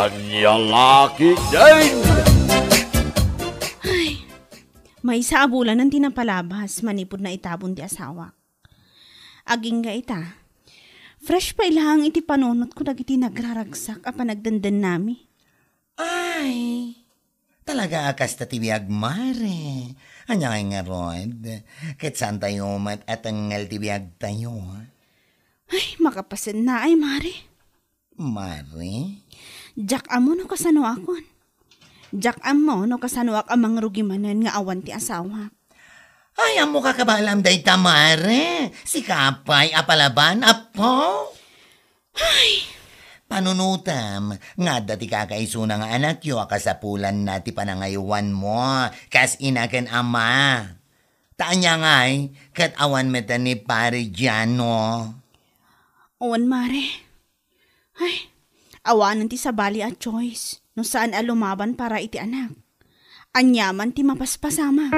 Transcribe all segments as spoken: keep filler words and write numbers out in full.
Ania la ketdin? Ay, maysa a bulanen ti napalabas manipud naitabon ti asawak. Agingga ita, fresh pay laeng iti panunotko dagiti nagraragsak a panagdendennami. Ay, talaga a kasta ti biag, mare. Ania ngay ngarud? Ket saantayo met a tengngel ti biagtayo? Ay, makapasennaay, mare. Mare? Diak ammo no kasanoakon. Diak ammo no kasanoak a mangrugi manen nga awan ti asawak. Ay, ammoka kabaalam dayta, mare. Sika pay a palaban, apo? Ay! Panunotem nga adda ti kakaisuna nga anakyo a kasapulanna ti panangaywanmo kas ina ken ama. Ta ania ngay, ket awan met ni Pare Giano? Awan, mare. Ay, awanen ti sabali a choice no saan a lumaban para iti anak. Aniaman ti mapaspasama.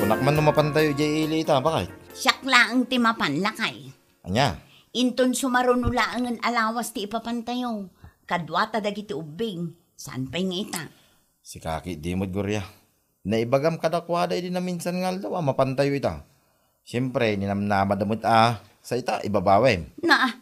Kunak man no mapantayo idiay ili ita, bakay? Siak laeng ti mapan, lakay. Ania? Inton sumaruno laengen a lawas ti ipapantayo, kaduata dagiti ubbing, saan pay nga ita? Sika ketdi met, Gloria. Naibagam kadakuada idi naminsan nga aldaw a mapantayo ita. Siempre, ninamnamada met a sa ita, ibabawem. Naa,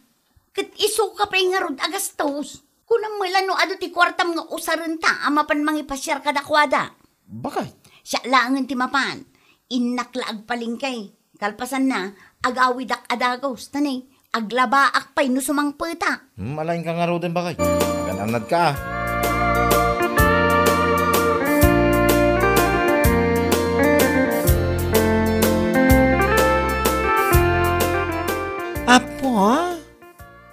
ket isuka pay ngarud a gastos. Kunam met la no adu ti kuartam nga usarenta a mapan mangipasiar kadakuada. Bakay? Siak laengen ti mapan. Innak la agpalengke. Kalpasanna, agawidak a dagus, ta ne, aglabaak pay no sumangpeta. Hmm, alaenka ngaruden, bakay. Agan-annadka, a. Apo,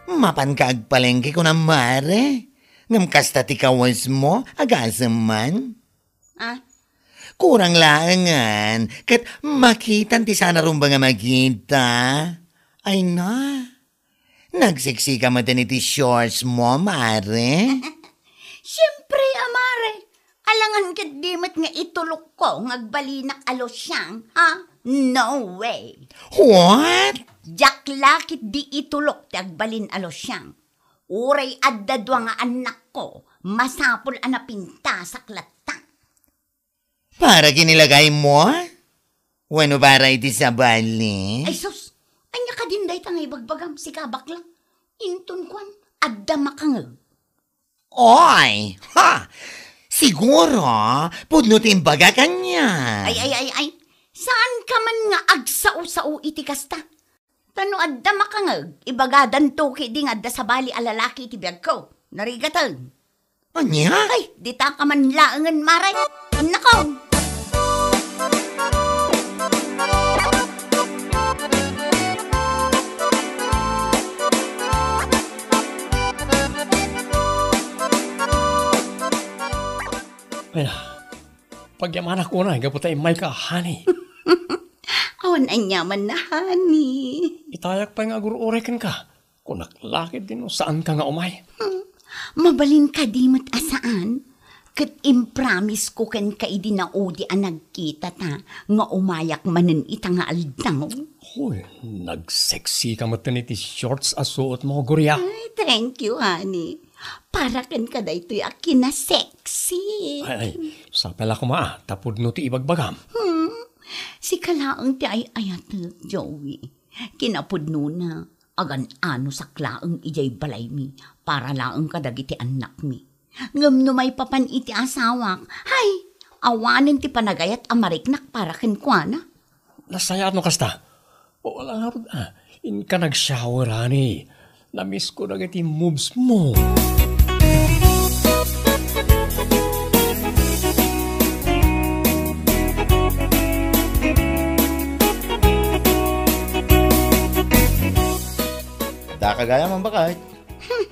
mapanka agpalengke kunam, mare? Ngem kasta ti kawesmo, agasem man. Ah? Kurang laengen, ket makitan ti saan a rumbeng a makita. Ay na, nagseksika met iti shorts mo, mare? Siempre, a mare. Alangan ket di met nga itulokko nga agbalinak a losyang, ha? No way. What? Diak la ket di itulok ti agbalin a losyang. Uray adda dua nga annakko, masapul a napintasak latta. Para kinilagay mo? Wenno para iti sabali? Ay sus, ania kadin dayta nga ibagbagam, sika bakla? Inton kuan, adda makangeg. Oy! Ha! Siguro, pudno ti imbaga kaniak. Ay, ay, ay, ay. Saan ka man nga agsao-sao iti kasta? Ta no adda makangeg, ibagadanto ketdi nga adda sabali a lalaki iti biagko. Narigaten. Ania? Ay, dita ka man laengen, mare. Nako! Ay, pagyamanak unay gapu ta immayka, honey. Awan aniamanna, honey. Itayak pay nga agur-uray kenka. Kunak la ketdi no saanka nga umay. Hmm. Mabalin kadi met a saan? Ket impromise ko kenka idi naudi a nagkitata nga umayak manen ita nga aldaw. Hoy, nagseksika met iti shorts a suot mo, Gloria. Ay, thank you, honey. Para kenka daytoy a kinasexy. Ay, ay, sapay la koma, a, ta pudno ti ibagbagam. Hmm. Sika laeng ti ay-ayatek, Joey. Kinapudnona, agan-anosak laeng idiay balaymi para laeng kadagiti annakmi. Ngem no maipapan iti asawak, hay, awanen ti panagayat a mariknak para kenkuana. Nasayaat no kasta. O, ala ngarud, a, inka nag-shower, honey. Namisko dagiti moves mo. Daka gayam, bakay. Hmm.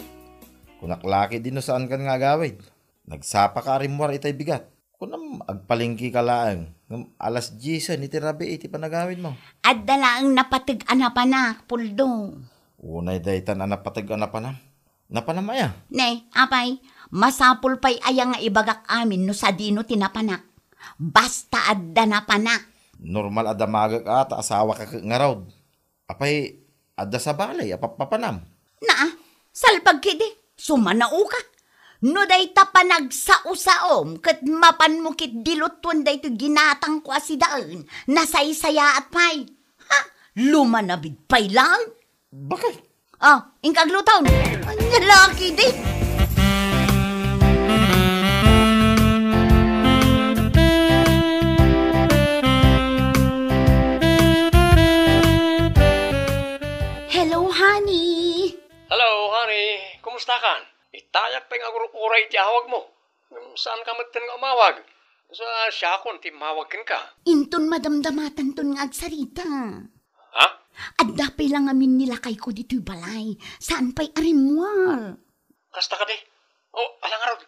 Kunak la ketdi no saankan nga agawid. Nagsapaka a rimmuar itay bigat. Kunam, agpalengkeka laeng. Ngem alas diesen iti rabii ti panagawidmo. Adda laeng napateg a napanak, Puldo. Unay daytan a napateg a napanam. Napanam aya? Ne, apay, masapul pay aya nga ibagak amin no sadino ti napanak? Basta adda napanak. Normal a damagek a ta asawaka ket ngarud. Apay, adda sa balay a pappapanam? Naa, salpag kidi, sumanaoka. No dayta panagsao-saom ket mapanmo ket dilutuen daytoy ginatangko a sidaen, nasaysayaat pay. Ha? Lumanabid pay lang? Bakit? Ah, inka aglutom. Ania la kidi? Hello, honey. Hello, honey. Kumusta kan? Itayak pay nga agur-uray ti awagmo. Ngem saan ka metten nga umawag? Sa siakon ti mawag kenka. Inton madamdamatanton nga agsarita. Ha? Adda pay la ngamin ni lakayko ditoy balay. Saan pay a rimmuar. Kasta kadi? Oh, ala ngarud.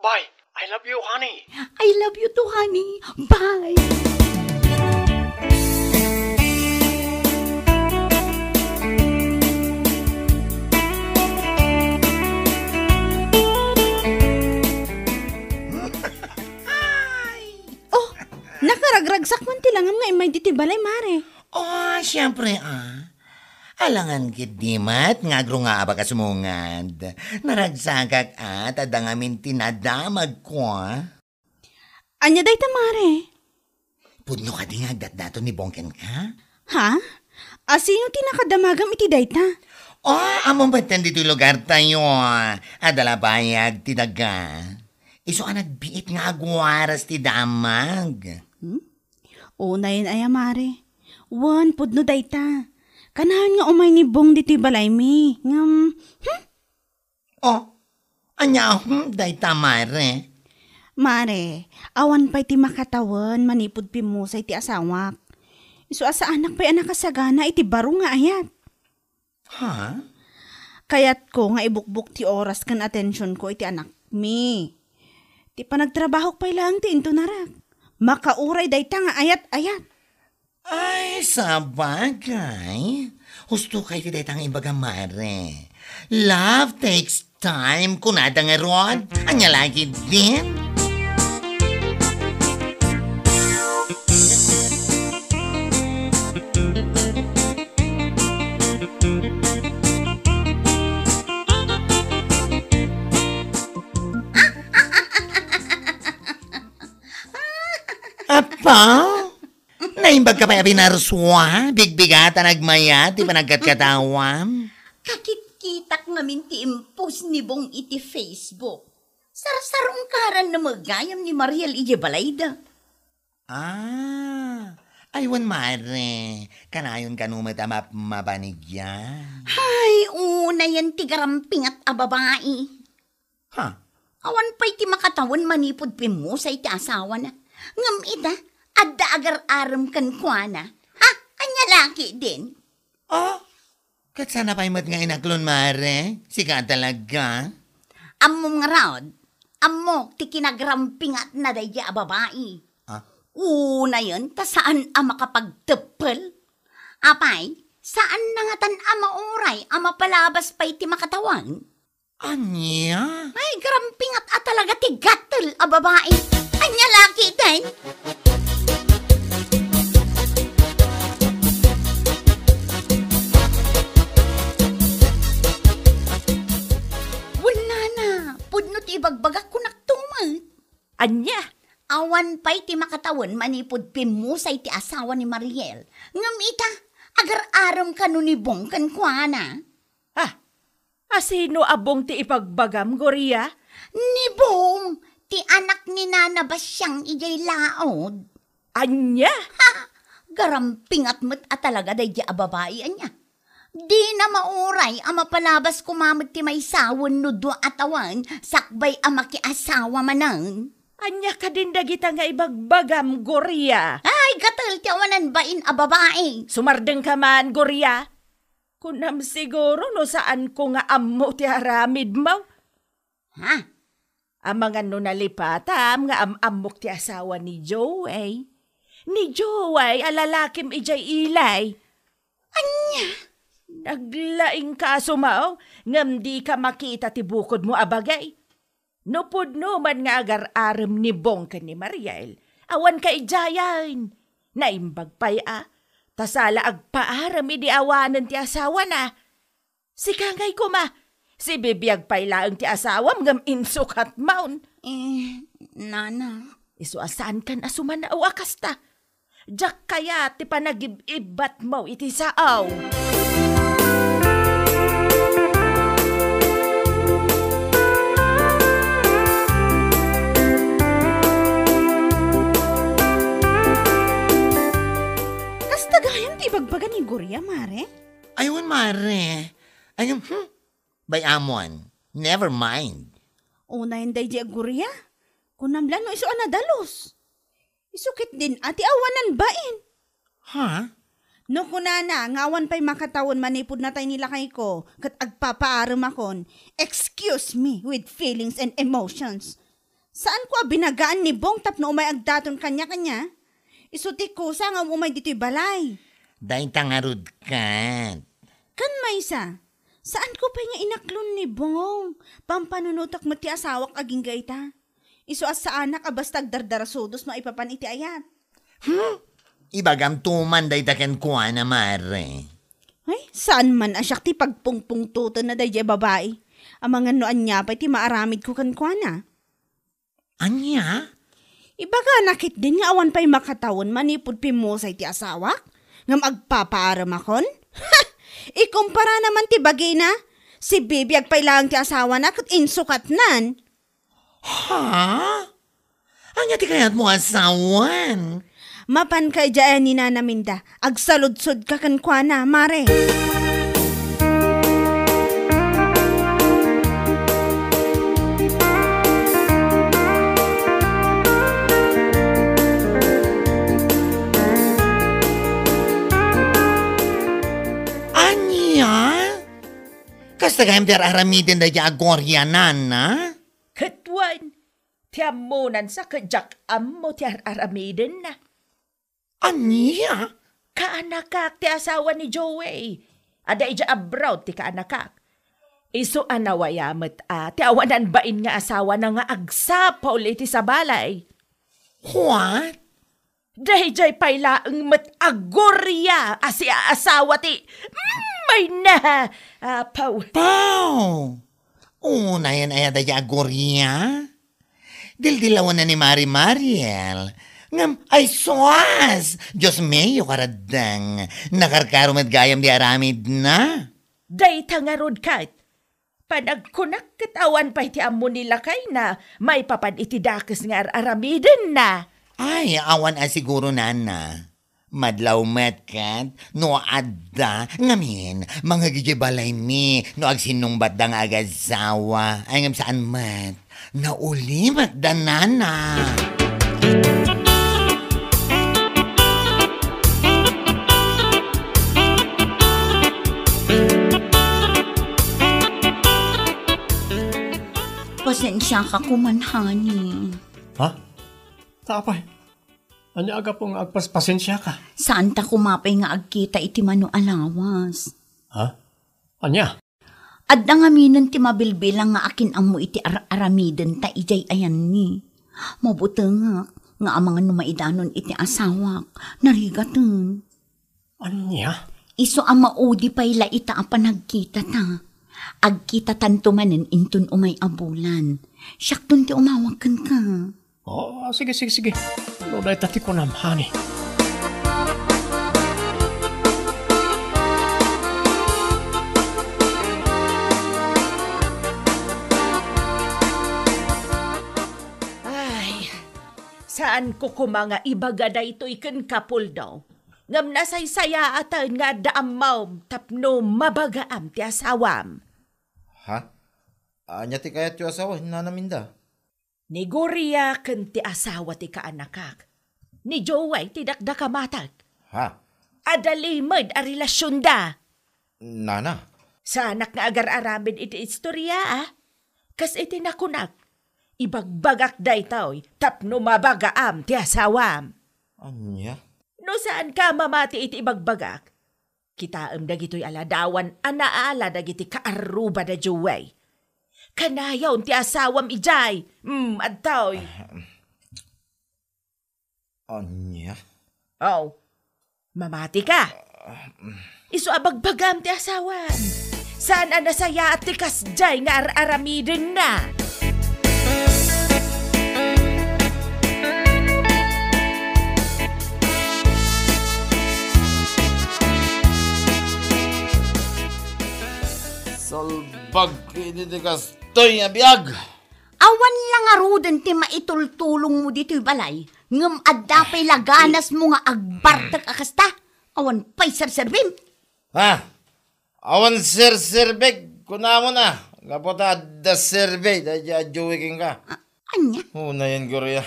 Bye. I love you, honey. I love you too, honey. Bye. Oh, nakaragragsak man ti langam nga immay ditoy balay, mare. Oh, siempre, ah. Alangan ketdi met nga agrungaabak a sumungad. Naragsakak, ah, ta adda ngamin ti nadamagko, ah. Ania dayta, mare? Pudno kadi nga agdatdaton ni Bong kenka? Ha? A sino ti nakadamagam iti dayta? Oh, ammom metten ditoy lugartayo. Adda la bayag ti daga. Isu a nagbiit nga agwaras ti damag. Hmm? Unayen aya, mare. Wen, pudno dayta. Kanayon nga umay ni Bong ditoy balaymi. Ngem, hmm? Oh, ania, hmm, dayta, mare? Mare, awan pay ti makatawen manipud pimmusay ti asawak. Isu a saanak pay a nakasagana iti baro nga ayat. Ha? Kayatko nga ibukbok ti oras ken atensionko iti anakmi. Ti panagtrabahok pay laeng ti intunarak. Makauray dayta nga ayat-ayat. Ay, sabagay. Husto kay ti dayta nga ibaga, mare. Love takes time, kunada ngarud. Ania la ketdin? Apa? Naimbag ka pay a binarsua? Bigbigatan a nagmayat ti panagkatkatawam? Kakitkitak ngamin ti impost ni Bong iti Facebook. Sarsarungkaran na met gayam ni Mariel idiay balayda. Ah, ay wen, mare. Kanayon kano met a map-, mapanigyan. Hay, unayen ti garampingat a babai. Ha? Awan pay ti makatawen manipud pimmusay ti asawana. Ngem ita, adda agar-arem kenkuana. Ha? Ania la ketdin? Oh, ket saan a pay met nga inaklon, mare? Sika talaga? Ammom ngarud, ammok ti kinagarampingatna daydiay a babai. Ah? Unayen ta saan a makapagteppel. Apay, saanna ngatan a mauray a mapalabas pay ti makatawen? Ania? Ay, garampingat a talaga ti gattel a babai. Ania la ketdin? Wen, nana, pudno ti ibagbagak, kunak tumet. Ania? Awan pay ti makatawen manipud pimmusay ti asawa ni Mariel. Ngem ita, agar-arem kano ni Bong kenkuana. Ah, a sino a Bong ti ipagbagam, Gloria? Ni Bong, ti anak ni Nana Basiang idiay laod. Ania? Ha! Garampingat met a talaga daydiay a babai, ania. Dina mauray a mapalabas koma met ti maysa wenno dua a tawen sakbay a makiasawa manen. Ania kadin dagita nga ibagbagam, Gloria? Ay, gattel ti awanan bain a babai. Sumardengka man, Gloria. Kunam siguro no saanko nga ammo ti aramidmo. Ha? Amangan no nalipatam nga am-ammok ti asawa ni Joey. Ni Joey a lalakim idiay ilay. Ania? Naglaingka a sumaw, ngem dika makita ti bukodmo a bagay. No pudno man nga agar-arem ni Bong ken ni Mariel, Awan kaidiayen. Naimbag pay a, ta sala agpaarem idi awanen ti asawana. Sika ngay koma, sibibiag pay laeng ti asawam ngem insukatmon. Eh, nana. Isu a saankan a sumanaw a kasta. Diak kayat ti panagib-ibbatmo iti sao. Kasta gayam ti ibagbaga ni Gloria, Mare? Ay, wen, Mare. Ay, hmm? Bay-amon. Never mind. Unayen daydi a Gloria. Kunam la no isu a nadalus. Isu ketdin a ti awanan bain. Ha? No kunana nga awan pay makatawen manipud natay ni lakayko ket agpapaaremakon, excuse me with feelings and emotions. Saanko a binagaan ni Bong tapno umay agdaton kaniakania? Isu ti kusa nga umay ditoy balay. Dayta ngarud ket. Ken maysa, saanko pay nga inaklon ni Bong. Pampanunotek met ti asawak agingga ita. Isu a saanak a basta agdardarasudos no aipapan iti ayat. Hmm? Ibagamto man dayta kenkuana, Mare. Ay, saan man a siak ti pagpungpungtotenna daydiay babai. Amangan no ania pay ti maaramidko kenkuana. Ania? Ibagana ketdin nga awan pay makatawen manipud pimmusay ti asawak? Ngem agpapaaremakon? Ha! Ikumpara naman ti bagina. Sibibiag pay laeng ti asawana ket insukatnan. Ha? Ania ti kayatmo a sawen? Mapanka idiay ni Nana Minda. Agsaludsodka kenkuana, Mare. Ania? Kasta gayam ti ar-aramiden daydi a Gloria, Nana? Ket wen, ti ammonansa ket diak ammo ti ar-aramidenna. Ania? Kaanakak ti asawa ni Joey. Adda idiay abroad ti kaanakak. Isu a nawaya met a ti awanan bain nga asawana nga agsapul iti sabalay. What? Daydiay pay laeng met a Gloria a siaasawa ti, mm, may na, apaw. Paw! Unayen aya daydiay a Gloria? Dildilawanna ni Mari Mariel. Ngem, ay sus! Dios mio, karaddeng. Nakarkaro met gayam di aramidna. Dayta ngarud ket. Panagkunak ket awan pay ti ammo ni lakayna maipapan iti dakes nga ar-aramidenna. Ay, awan a siguro, Nana. Madlaw met ket no adda, ngamin, mangngeg idiay balaymi no agsinnungbatda nga agasawa. Ay, ngem saan met. Naulimek da, Nana. Pasensiaka koman, honey. Ha? Ta apay? Ania a gapu nga agpas-, pasensiaka? Saanta koma pay nga agkita iti mano a lawas. Ha? Ania? Adda ngaminen ti mabilbilang nga akin-ammo iti ar-aramidenta idiay ayanni. Mabutengak nga amangan no maidanon iti asawak, narigaten. Ania? Isu a maudi pay la ita a panagkitata. Agkitatanto manen inton umay a bulan. Siakton ti umawag kenka. Oh, sige, sige, sige. No dayta ti kunam, honey. Ay, saanko koma nga ibaga daytoy ken Kapuldo. Ngem nasaysayaaten nga adda ammom tapno mabagaam ti asawam. Ha? Ania ti kayatyo a sawen, Nana Minda? Ni Gloria ken ti asawa ti kaanakak. Ni Joey ti dakdakamatek. Ha? Adda limed a relasionda. Nana? Saanak nga agar-aramid iti istoria, a? Kas iti nakunak, ibagbagak daytoy tapno mabagaam ti asawam. Ania? No saanka mamati iti ibagbagak, kitaem dagitoy a ladawan a naala dagiti kaarruba da Joey. Kanayon ti asawam idiay. Mm, adtoy. Ah, Ania? Aw, mamati ka. Isu a bagbagam ti asawam. Saan a nasayaat ti kasdiay nga ar-aramidenna. Salbag iti kastoy nga biag. Awan la ngaruden ti maitultulongmo ditoy balay, ngem adda pay la ganasmo nga agbartek a kasta. Awan pay serserbim. Ha? Awan serserbek, kunamon a. Gapu ta adda serbi, daydi a Joey kenka. A-, ania? Unayen, Gloria.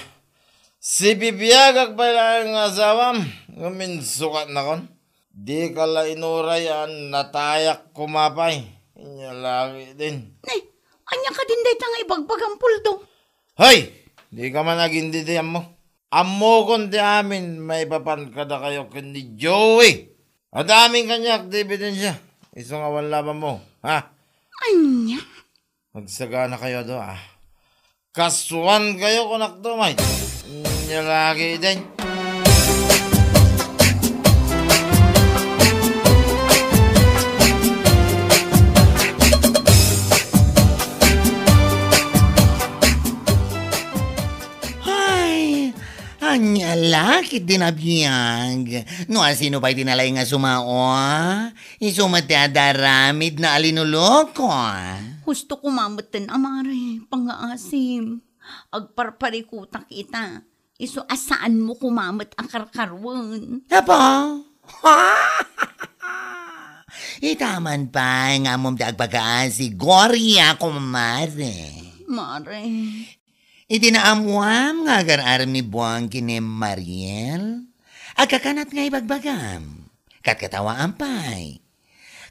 Sibibiagak pay laeng nga asawam, ngem insukatnakon. Dika la inuray a natayak koma pay. Inya lagi din. Ne, ania kadin dayta nga ibagbagam, Puldo? Hay! Dika man agindidi ammo. Ammokon ti amin maipapan kadakayo ken ni Joey. Adda amin kaniak ti ebidensia. Isu nga awan labanmo, ha? Ania? Magsagana kayo adu, ah. Kasuan kayo, kunak to, may. Nya lagi, day. Ay, ania la ket din a biag. No asino pay ti nalaing a sumao, isu met ti adda aramidna a linuloko. Husto koma metten a mare, pangngaasim. Agparparikutak ita. Isu a saanmo koma met a karkaruen. Apo? Ita man pay nga ammom ti agpakaasi, Gloria, kumare. Mare. Iti naammoam nga agar-arem ni Buang ken ni Mariel, agkakanat nga ibagbagam. Katkatawaam pay.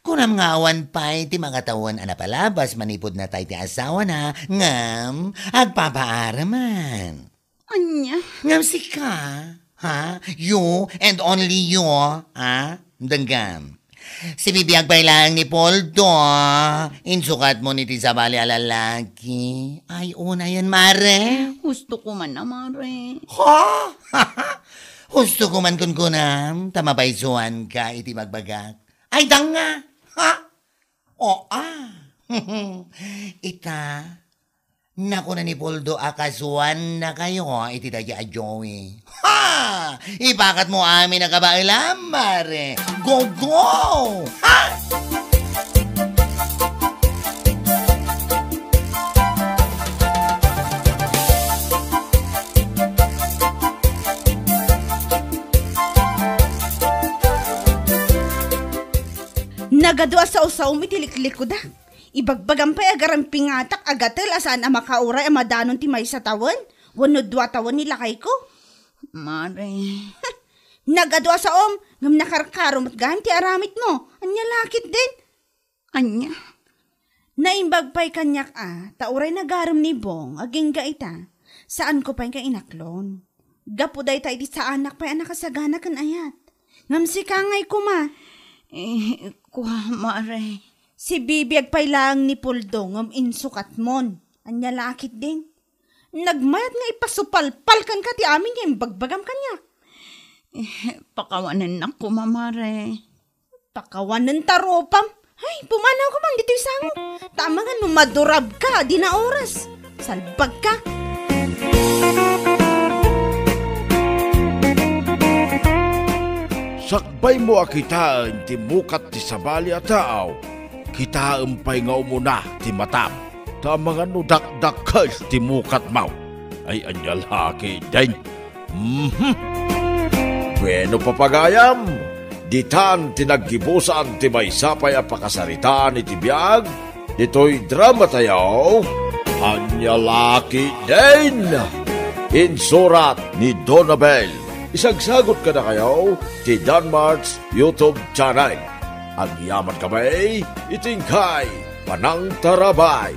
Kunam nga awan pay ti makatawen a napalabas manipud natay ti asawana, ngem agpapaareman. Ania? Ngem sika, ha? You and only you, ha? Denggam. Sibibiag pay laeng ni Poldo, insukatmo iti sabali a lalaki. Ay, unayen, mare. Husto koma a, mare. Ha? Husto koma kunkunam, ta mapaysuanka iti bagbagak. Ay, danga! Ha? O, a. Ita, nakuna ni Poldo a kasuannakayo iti dayta a Joey. Ha! Ipakatmo amin a kabaelam, mare. Go, go! Ha! Nagadu a saosaom iti liklikod a. Ibagbagam pay a garam pingatak a gatel a saan a makauray a madanon ti maysa tawen wenno dua tawen ni lakayko. Mare. Nagadu a saom, ngem nakarkaro met gayam ti aramidmo. Ania la ketdin? Ania? Naimbag pay kaniak a, ta uray nagarem ni Bong, agingga ita. Saanko pay nga inaklon. Gapu dayta idi saanak pay a nakasagana ken ayat. Ngem sika ngay koma. Eh, kua, mare. Sibibiag pay laeng ni Poldo ngem insukatmon. Ania la ketdin? Nagmayat nga ipasupalpal kenka ti amin nga imbagbagam kaniak. Eh, pakawanennak koma, mare. Pakawanen ta rupam. Ay, pumanawka man ditoy sangok. Ta amangan no madurabka, di na oras. Salbagka. Sakbaymo a kitaen ti mukat ti sabali a tao, kitaem pay nga umuna ti matam. Ta amangan no dakdakkel ti mukatmo. Ay, ania la ketdin? Mhm. Bueno, papagayam, ditan ti naggibusan ti maysa pay a pakasaritaan iti biag ditoy dramatayo, Ania la ketdin? Insurat ni Donabel. Isagsagot kadakayo ti Danmart's YouTube channel. Agyaman kami iti inkay panangtarabay.